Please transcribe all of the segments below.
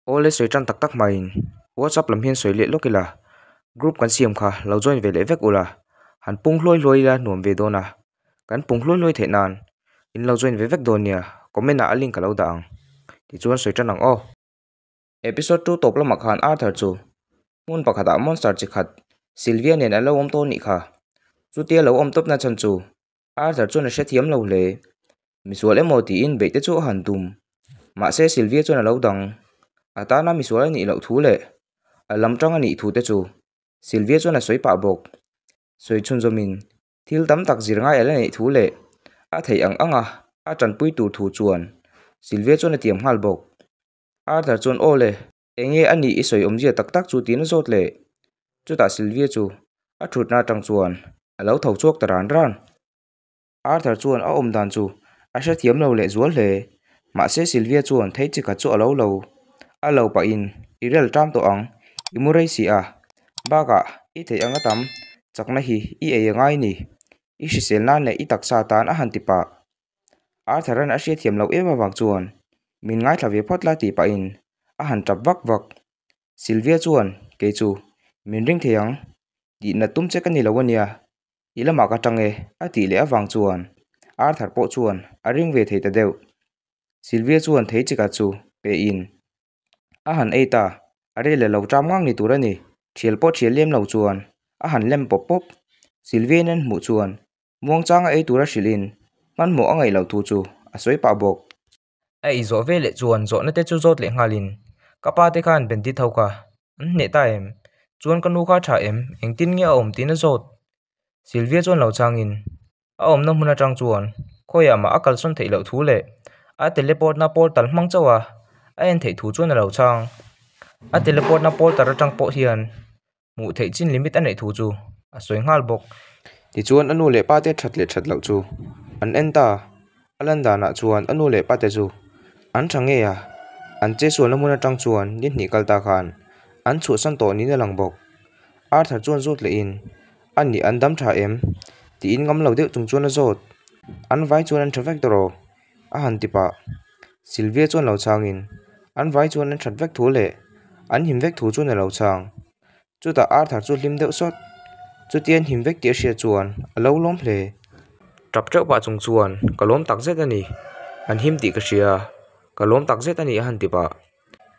Awle sawi tan tak tak hmain WhatsApp lam hian sawi leh lawk ila, group kan siam kha lo join ve leh vek ula, han pung hluai hluai ila nuam ve dawn a, kan pung hluai hluai theih nan in lo join ve vek dawn nia, comment ah a link ka lo dah ang. Tichuan sawi tan ang aw. Episode 2 tawp lamah khan Arthur chu hmun pakhatah monster chi khat Sylvia nen an lo awm tawh a nih kha. Chutia lo awm tawpna chhan chu Arthur chuan a hrethiam lo hle. Misual emaw tiin beih te chu a han tum. Mahse Sylvia chuan a lo dang. A tana misual a nih loh thu leh a lam tang a nih thu te chu Sylvia chuan a sawi pah bawk. Sawi chhunzawmin thil tam tak zir ngai a la neih thu leh a theih ang anga a tanpui tur thu chuan Sylvia chuan a tiam nghal bawk. Arthur chuan aw le, enge a nih i sawi awmzia tak tak chu tiin a zawt leh. Chutah Sylvia chu a thutna atang chuan a lo tho chhuak ta ran ran. Arthur chuan a awm dan chu a hrethiam lo leh zual hle. Mahse Sylvia chuan thei chi khat chu a lo lo. A lo pahin i rel ṭam tawh ang, i mu rei si a. Bakah i theih anga tam chakna hi i ei a ngai ni. I hrisel nan leh i taksa tan a han ti pah. Arthur-a'n a hriatthiam loh em avang chuan min ngaithla ve phawt la tih pahin a han tap vak vak. Sylvia chuan kei chu min ring thei ang tih nat tum che ka ni lo ania, i lamah ka tang e a tih leh avang chuan Arthur pawh chuan a ring ve thei ta deuh. Sylvia chuan thei chika chu pe in a han ei ta, a rel lo ṭam ngang ni tur a ni. Thial pawh thial lem lo chuan a han lem pawp pawp. Sylvia-in an hmuh chuan Muangchanga ei tura hrilhin hmanhmawh a ngaih loh thu chu a sawi pah bawk. A ei zawh veleh chuan zawhna te chu zawt leh nghalin, Ka pa te khan bandit ho kha an hneh ta em? Chuan ka nu kha tha em? Engtin nge a awm tiin a zawt. Sylvia chuan lo changin a awmna hmun atang chuan khawiah mah a kalsawn theih loh thu leh a teleport na portal hmang chauh a a en theih thu chuan a lo chang. A teleport na portal atang pawh hian hmuh theih chin limit a neih thu chu a sawi nghal bawk. Tichuan a nu leh pa te that leh that loh chu an en ta. A lan danah chuan a nu leh pa te chu an tha ngei a, an che sualna hmun atang chuan ni hnih kal ta khan an chhuahsan tawh niin a lang bawk. Arthur chuan zawt lehin a nih an dam tha em? tiin ngam lo deuh chung chuan a zawt. An vai chuan an tha vek tawh rawh a han ti pah. Sylvia chuan lo chhangin an vai chuan an that vek thu leh an him vek thu chuan a lo chhang. Chutah Arthur chu hlim deuh sawt. Chutia an him vek tih a hriat chuan a lo lawm hle. Tap teuh pah chung chuan ka lawm tak zet a ni. An him tih ka hria. Ka lawm tak zet a ni a han ti pah.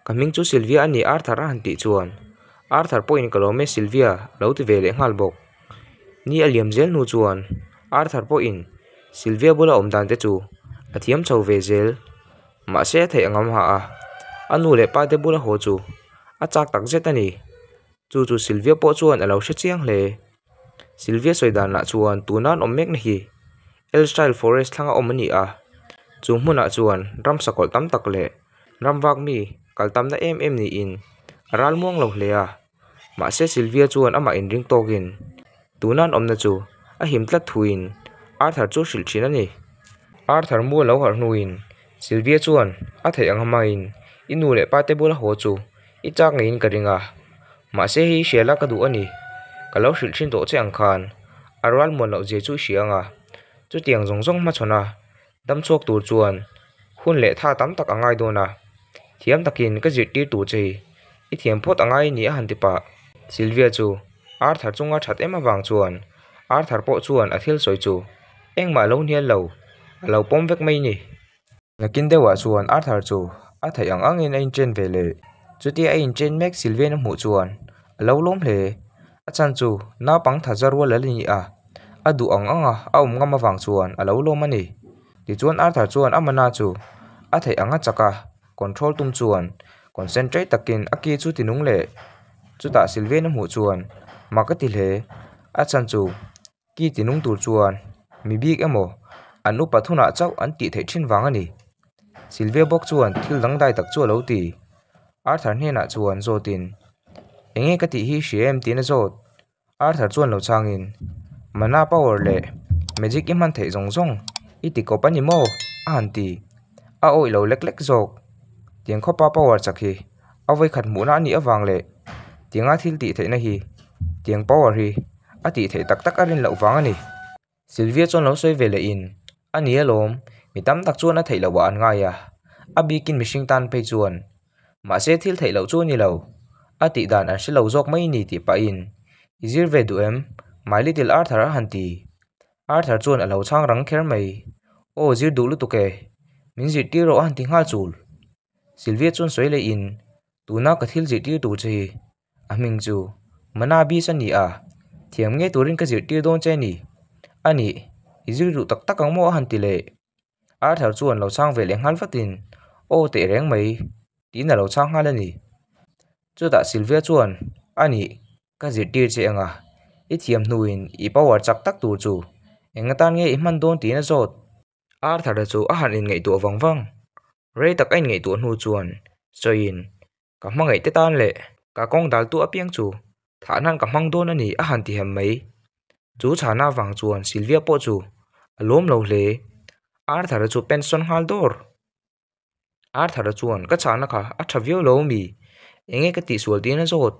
Ka hming chu Sylvia a ni Arthur a han tih chuan Arthur pawhin ka lawm e Sylvia a lo ti ve leh nghal bawk. Ni a liam zel hnu chuan Arthur pawhin Sylvia bula awm dan te chu a thiam chho ve zel. Mahse a theih a ngam ha a, a nu leh pa te bula haw chu a chak tak zet a ni. Chu chu Sylvia pawh chuan a lo hre chiang hle. Sylvia sawi dan lah chuan tuna an awm mekna hi Elstyle Forest thlanga awm a ni a, chu hmunah chuan ramsa kawlh tam tak leh ram vak mi kal tamna em em niin a ral muang lo hle a. Mahse Sylvia chuan amah inring tawkin tuna an awmna chu a him tlat thuin Arthur chu a hrilh thin a ni. Arthur mu a lo harh hnuin Sylvia chuan a theih ang hmain i nu leh pa te bula haw chu i chak ngeiin ka ring a, mahse hei i hria la ka duh a ni. Ka lo hrilh thin tawh che ang khan a rual muan loh zia chu i hria ang a, chutiang zawng zawng hmachhawn a dam chhuak tur chuan hun leh tha tam tak a ngai dawn a, thiam takin ka zirtir tur che hi i thiam phawt a ngai a ni a han ti pah. Sylvia chu Arthur chunga that em avang chuan Arthur pawh chuan a thil sawi chu engmah lo hnial lo, a lo pawm vek mai ni. Nakin deuhah chuan Arthur chu a theih ang angin a inchen ve leh. Chutia a inchen mek Sylvian a hmuh chuan a lo lawm hle. A chhan chu naupang tha za rual a la ni a, a duh ang anga a awm ngam avang chuan a lo lawm a ni. Tichuan Arthur chuan a mana chu a theih ang a chak a, control tum chuan concentrate takin a ki chu ti nung leh. Chutah Sylvian a hmuh chuan mak a ti hle. A chhan chu Ki ti nung tur chuan mi bik emaw an upa thunah chauh an tih theih thin vang a ni. Sylvia bawk chuan thil dangdai tak chu a lo ti. Arthur hnenah chuan zawtin, Enge ka tih hi hria em tiin a zawt. Arthur chuan lo changin, Mana power leh magic i hman theih zawng zawng i ti kawp a ni maw? a han ti. A awih lo lek lek zawk. Tiang khawpa power chak hi a vawikhat hmuhna a nih avang leh tianga thil tih theihna hi tiang power hi a tih theih tak tak a rin loh vang a ni. Sylvia chuan lo sawi ve leh in a ni alawm, mi tam tak chuan a theih loh ah an ngai a, a bikin mihring tan phei chuan. Mahse thil theih loh chu a ni lo. A tih dan an hre lo zawk mai ni tih pahin, I zir ve duh em? My little Arthur a han ti. Arthur chuan a lo chhang rang kher mai. Aw zir duh lutuk e. Min zirhtir rawh a han ti nghal chul. Sylvia chuan sawi leh in, Tuna ka thil zirhtir tur che hi a hming chu Manabis a ni a, thiam nge turin ka zirhtir dawn che a ni. A nih, i zir duh tak tak ang maw a han ti leh. Arthur chuan lo chhang ve leh nghal vatin, Aw teh reng mai, tiin a lo chhang nghal a ni. Chutah Sylvia chuan, A nih, ka zirtir che anga, i thiam hnuin i power chak tak tur chu eng atan nge i hman dawn tiin a zawt. Arthur-a chu a han inngaihtuah vang vang. Rei tak a inngaihtuah hnu chuan sawiin, Ka hmangaih te tan leh ka kawng daltu apiang chu thah nan ka hmang dawn a ni a han ti hem mai. Chu chhana avang chuan Sylvia pawh chu a lawm lo hle. Arthur-a chu pension nghal dawr. Arthur-a chuan ka chhana kha a tha viau lo ami? Enge ka tihsual tiin a zawt.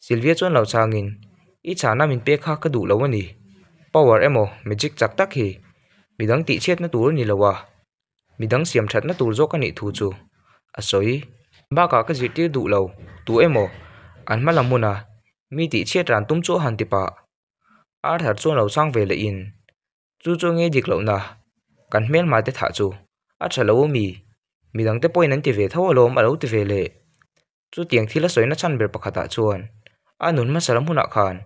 Sylvia chuan lo chhangin, I chhana min pek kha ka duh lo a ni. Power emaw magic chak tak hi midang tihchhiatna tur a ni lo a. Midang siam thatna tur zawk a nih thu chu a sawi. Bakah ka zirtir duh lo tu emaw an hma lam huna mi tihchhiat ran tum chu a han ti pah. Arthur chuan lo chang ve leh in chu chu nge dik lohna kan hmelma te thah chu a tha lo ami midang te pawhin an ti ve tho alawm a lo ti ve leh. Chutiang thil a sawina chhan ber pakhatah chuan a nun hmasa lam hunah khan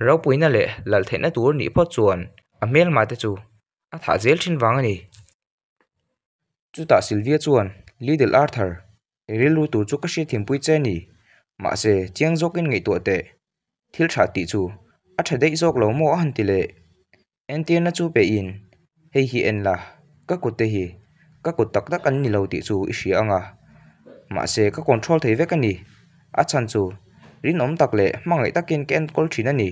ropuina leh lal theihna tur nih phawt chuan a hmelma te chu a thah zel thin vang a ni. Chutah Sylvia chuan, Little Arthur, i rilru tur chu ka hriatthiampui che a ni. Mahse, chiang zawkin ngaihtuah teh. Thil tha tih chu a tha daih zawk lo maw a han ti leh. Entirna chu pehin, Hei hi en la, ka kut te hi ka kut tak tak an ni lo tih chu i hria ang a. Mahse, ka control thei vek a ni. A chhan chu rinawm tak leh hmangaih takin ka enkawl thin a ni.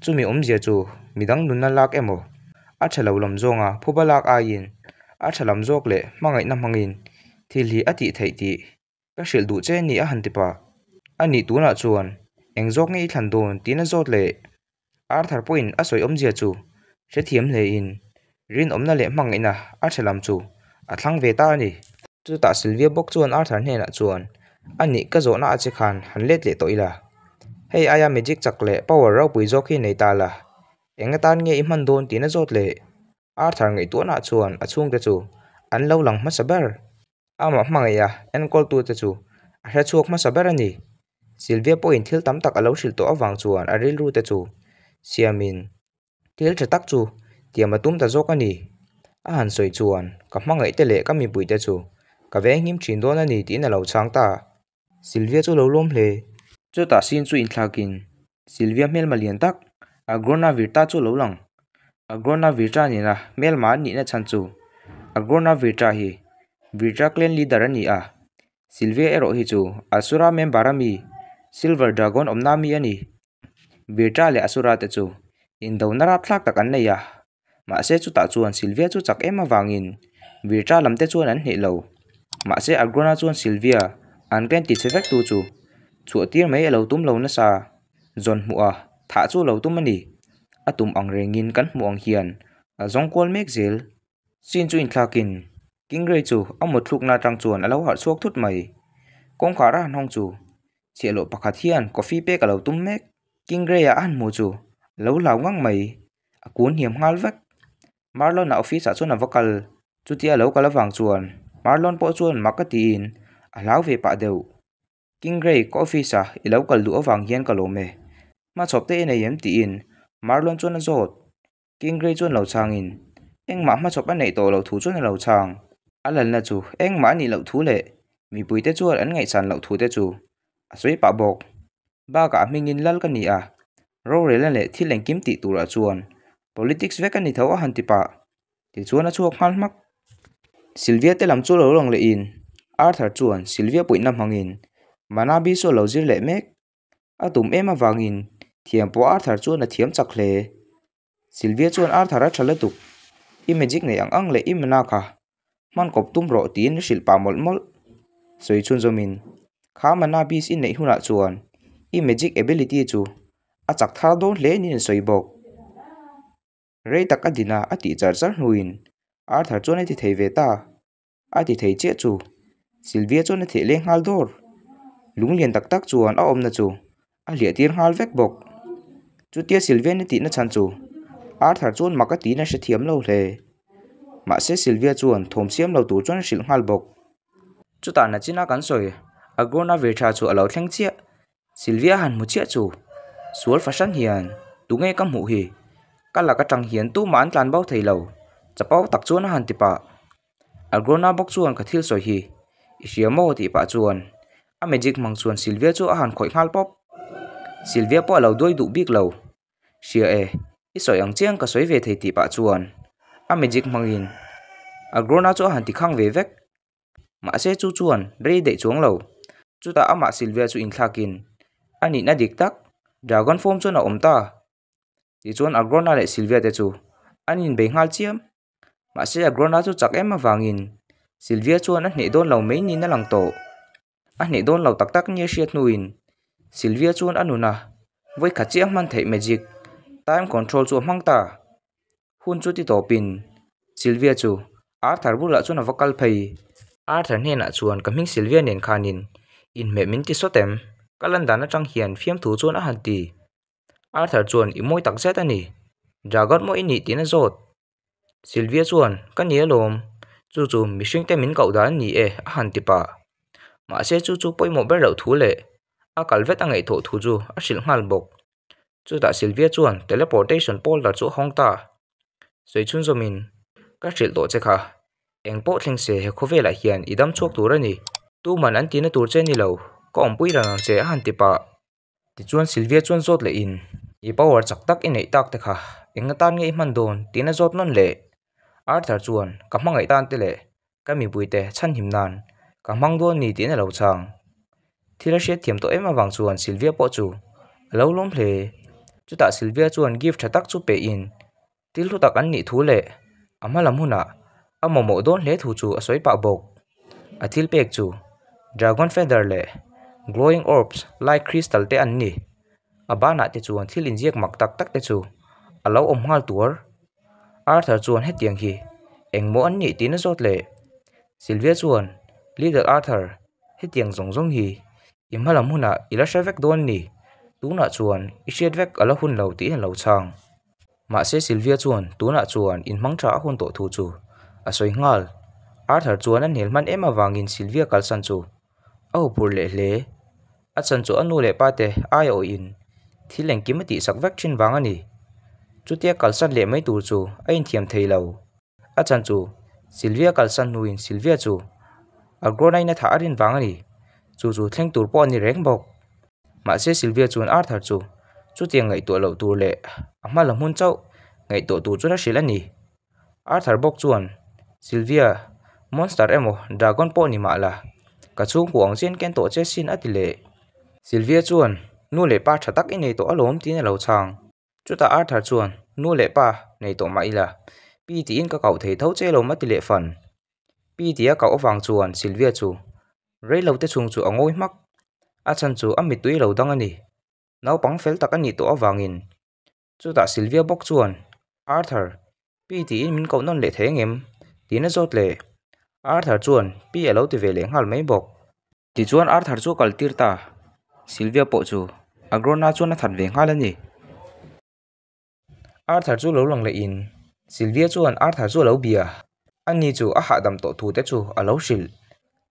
Chumi awmzia chu midang nunna lak emaw, a tha lo lam zawnga phuba lak aiin a tha lam zawk leh hmangaihna hmangin thil hi a tih theih tih Ka hrilh duh che a ni a han ti pah. A nih tunah chuan eng zawk nge i thlan dawn tiin a zawt leh. Arthur pawhin a sawi awmzia chu hrethiam hlein rinawmna leh hmangaihna a tha lam chu a thlang ve ta a ni. Chutah Sylvia bawk chuan Arthur hnenah chuan a nih ka zawhna a che khan han let leh tawh ila. Hei aia magic chak leh power ropui zawk hi nei ta la. Eng atan nge i hman dawn tiin a zawt leh. Arthur ngaihtuahna chuan a chhungte chu an lo lang hmasa ber. Amah hmangaiha enkawltute chu a hre chhuak hmasa ber a ni. Sylvia pawhin thil tam tak a lo hrilh tawh avang chuan a rilrute chu siamin thil tha tak chu tiam a tum ta zawk a ni. A han sawi chuan ka hmangaihte leh ka mipuite chu ka venghim thin dawn a ni tiin a lo chhang ta. Sylvia chu lo lawm hle. Chutah sin chu inthlakin Sylvia hmelma lian tak Agrona Virta chu a lo lang. Agrona Virta nena hmelma an nihna chhan chu Agrona Virta hi Virta clan leader a ni a, Sylvia erawh hi chu Asura member a mi, Silver Dragon awmna mi a ni. Virta leh Asura te chu indona rapthlak tak an nei a, Mahse chutah chuan Sylvia chu chak em avangin Virta lam te chuan an hneh lo. Mahse Agrona chuan Sylvia an ken ti chhe vek tu chu chhuah tir mai a lo tum lo nasa. Zawn hmuh a thah chu a lo tum a ni. A tum ang rengin kan hmuh ang hian a zawng kual mek zel. Scene chu inthlakin Kingrey chu a muthlukna atang chuan a lo harh chhuak thut mai. Kawngkhar a han hawng chu chhiahhlawh pakhat hian coffee pek a lo tum mek. Kingrey-a a han hmu chu a lo hlau ngang mai. A kun hniam nghal vek. Marlon-a office ah chuan a va kal. Chutia a lo kal avang chuan Marlon pawh chuan mak a tiin a hlau ve pah deuh. King Grey, ka office ah i lo kal duh avang hian ka lawm e. Hmachhawp te i nei em tiin Marlon chuan a zawt. King Grey chuan lo chhangin engmah hmachhawp a neih tawh loh thu chuan a lo chhang. A lalna chu engmah a nih loh thu leh mipuite chuan an ngaihsan loh thu te chu a sawi pah bawk. Bakah a hmingin lal ka ni a, rorelna leh thil engkim tih turah chuan politics vek a ni tho a han ti pah. Tichuan a chhuak nghal hmak. Sylvia te lam chu lo lang lehin Arthur chuan Sylvia puihna hmangin Manabi chu a lo zir leh mek. A tum em avangin thiam pawh Arthur chuan a thiam chak hle. Sylvia chuan Arthur a tha lutuk, I magic nei ang ang leh i mana kha hman kawp tum rawh tiin a hrilh pah mawlh mawlh. Sawi chhunzawmin, Kha mana beast i neih hunah chuan i magic ability chu a chak thar dawn hle niin a sawi bawk. Rei tak a din a, a tih char char hnuin Arthur chuan a ti thei ve ta. A ti thei chiah chu. Sylvia chuan a theh leng nghal dawr. Lung lian tak tak chuan a awmna chu a hliah tir nghal vek bawk. Chutia Sylvia-in a tihna chhan chu Arthur chuan mak a tiin a hrethiam lo hle. Mahse Sylvia chuan thawm siam lo tur chuan a hrilh nghal bawk. Chutah nachina kan sawi Agrona vir tha chu a lo thleng chiah. Sylvia han hmu chiah chu sual fahran hian tunge ka hmuh hi? Ka lak atang hian tumah an tlan bo thei lo, chapo tak chuan a han ti pah. Agrona bawk chuan ka thil sawi hi i hria maw tih pah chuan a magic hmang chuan Sylvia chu a han khawih nghal pawp. Sylvia pawh a lo duai duh bik lo. Hria e, i sawi ang chiang ka sawi ve thei tih pah chuan a magic hmangin Agrona chu a han ti khang ve vek. Mahse chu chuan rei daih chuang lo. Chutah amah Sylvia chu inthlakin a nihna dik tak Dragon form chuan a awm ta. Tichuan Agrona leh Sylvia te chu an inbei nghal chiam. Mahse Agrona chu chak em avangin Sylvia chuan a hneh dawn lo mai niin a lang tawh. A hneh dawn lo tak tak nia hriat hnuin Sylvia chuan a nuna vawikhat chiah hman theih magic time control chu a hmang ta. Hun chu ti tawpin Sylvia chu Arthur bulah chuan a va kal phei. Arthur hnenah chuan ka hming Sylvia nen khanin inhmeh min ti sawt em? Ka lan dan atang hian fiamthu chuan a han ti. Arthur chuan i mawi tak zet a ni. Dragon maw i nih tiin a zawt. Sylvia chuan ka ni alawm, chu chu mihringte min koh dan a ni e a han ti pah. Mahse chu chu pawimawh ber loh thu leh a kal vet a ngaihthawh thu chu a hrilh nghal bawk. Chutah Sylvia chuan teleportation portal chu a hawng ta. Sawi chhunzawmin, Ka hrilh tawh che kha, eng pawh thleng se he khawvelah hian i dam chhuak tur a ni. Tuman an tihna tur che ni lo, ka awmpui reng ang che a han ti pah. Tichuan Sylvia chuan zawt lehin, I power chak tak i neih tak te kha eng atan nge i hman dawn? tiin a zawt nawn leh. Arthur chuan, Ka hmangaih tan te leh ka mipuite chhanhim nan ka hmang dawn ni tiin a lo chhang. Thil a hriat thiam tawh em avang chuan Sylvia pawh chu a lo lawm hle. Chutah Sylvia chuan gift tha tak chu pehin thil hlu tak an nih thu leh a hma lam hunah a mamawh dawn hle thu chu a sawi pah bawk. A thil pek chu Dragon Feather leh Glowing Orbs Light Crystal te an ni. A banah te chuan thil inziak mak tak tak te chu a lo awm nghal tuar. Arthur chuan hetiang hi engmaw an nih tiin a zawt leh. Sylvia chuan Little Arthur, hetiang zawng zawng hi i hma lam hunah i la hre vek dawn ni, tunah chuan i hriat vek a la hun lo tiin a lo chhang. Mahse Sylvia chuan tunah chuan inhmang tha a hun tawh thu chu a sawi nghal. Arthur chuan a hnial hman em avangin Sylvia kalsan chu a huphurh leh hle. A chhan chu a nu leh pa te aia awhin thil engkim a tihsak vek thin vang a ni. Chutia kalsan leh mai tur chu a inthiam thei lo. A chhan chu Sylvia kalsan hnuin Sylvia chu a Gronain a thah a rin vang a ni. Chu chu thleng tur pawh a ni reng bawk. Mahse Sylvia chuan Arthur chu chutiang ngaihtuah loh tur leh a hma la hmun chauh ngaihtuah tur chuan a hrilh a ni. Arthur bawk chuan, Sylvia, monster emaw dragon pawh ni mah la, ka chhungkua ang chian ken tawh che sin a ti leh. Sylvia chuan, Nu leh pa tha tak i nei tawh alawm tiin a lo chhang. Chutah Arthur chuan, Nu leh pa nei tawh mah ila, pi tiin ka kauh thei tho che alawm a ti leh fan. Pi tia kauh avang chuan Sylvia chu reilote chhung chu a ngawi hmak. A chhan chu a mittui lo dang a ni. Naupang fel tak a nih tawh avangin Chutah Sylvia bawk chuan, Arthur, pi tiin min koh nawn leh thei ang em? tiin a zawt leh. Arthur chuan pi a lo ti ve leh nghal mai bawk. Tichuan Arthur chu a kal tir ta. Sylvia pawh chu Agrona chuan a that ve nghal a ni. Arthur chu lo lang lehin Sylvia chuan Arthur chu a lo bia. Ani chu a hahdam tawh thu te chu a lo hrilh.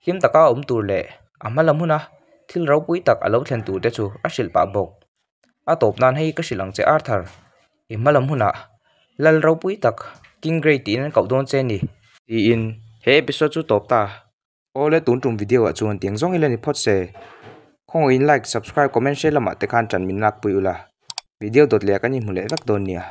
Hlim taka a awm tur leh a hma lam huna thil ropui tak a lo thlen tur te chu a hrilh pah bawk. A tawp nan hei ka hrilh ang che Arthur, i hma lam hunah lal ropui tak King Grey tiin an koh dawn che ni. Tiin he episode chu tawp ta. Awle tun tum video ah chuan tiang zawng ila ni phawt se. Khawngaih in like, subscribe, comment share lamah te khan tan min lakpui ula. Video dawt leh ah kan inhmu leh vek dawn nia.